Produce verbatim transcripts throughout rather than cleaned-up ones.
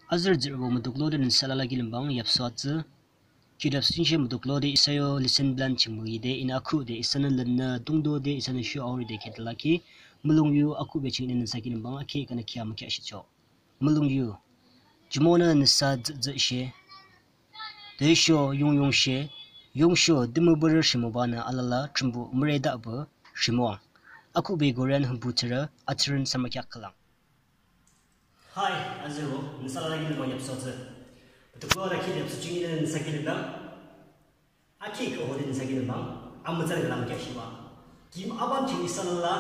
Azürü tsührübo, mutuklode nüsa alala kilim bang yapsu atsü. Khihni yapsu jingshe mutuklode isa yo lesson plan ching müyide inü akhuhde isanü lünnü tungtode isanü sho ahoride kheahde lakhi, mulong yu akhuhbe ching inü nüsa kilim bang akhi kanü kheah mükheahshihchoh. Mulong yu. Jumonü nüsa tsütsüshe, tüsho yungyongshe, yungsho tümüpürü rhimobanü alala Thrünpuh müretahpü rhimoang. Akhuhbe Korean hümpu thürü, atsührün samrü kheak khülang. Hai, azürübo, nüsa alala kilim bang yapsu atsü. Mutuklode khihni yapsu ching inü nüsa kilim bang, akhi kühode nüsa kilim bang, amütsan khülang kheahshihbah. Kim aban ching isa alala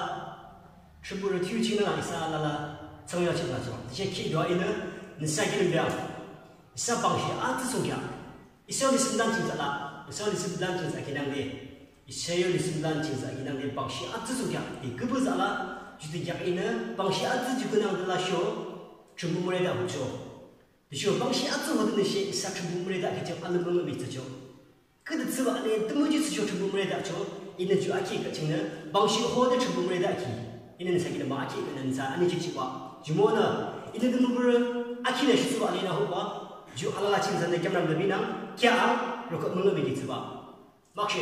Thrünpuh rütü chingnü isa alala thsangyuchih lachoh. Tüshe khihni dua inü nüsa kilim bang, isa pangshi atsü thsungkheak, isa lesson plan ching tsüla, isa lesson plan ching tsü kinangde, isa yo lesson plan ching tsü kinangde pangshi atsü thsungkheak de küpü tsüla, judü kheak inü pangshi atsü ju künangde lasho Thrünpuh müretahchoh. Tüsho pangshi atsü hodenü she isa Thrünpuh müretahkhi ching alümlung mübitsüchoh. Küde thsübah le tümüji thsüsho Thrünpuh müretahchoh. Inü ju akhi kheak chingnü pangshi hode Thrünpuh müretahkhi, inü nüsa kilim bang akhi kheak nü nüsa anikhitchihbah. Jumonü inü tümüpürü akhinü shitsübah le inü hobah, ju alala ching isanü camera mübinang kheahang, record müngühbe kitsübah. Makshe.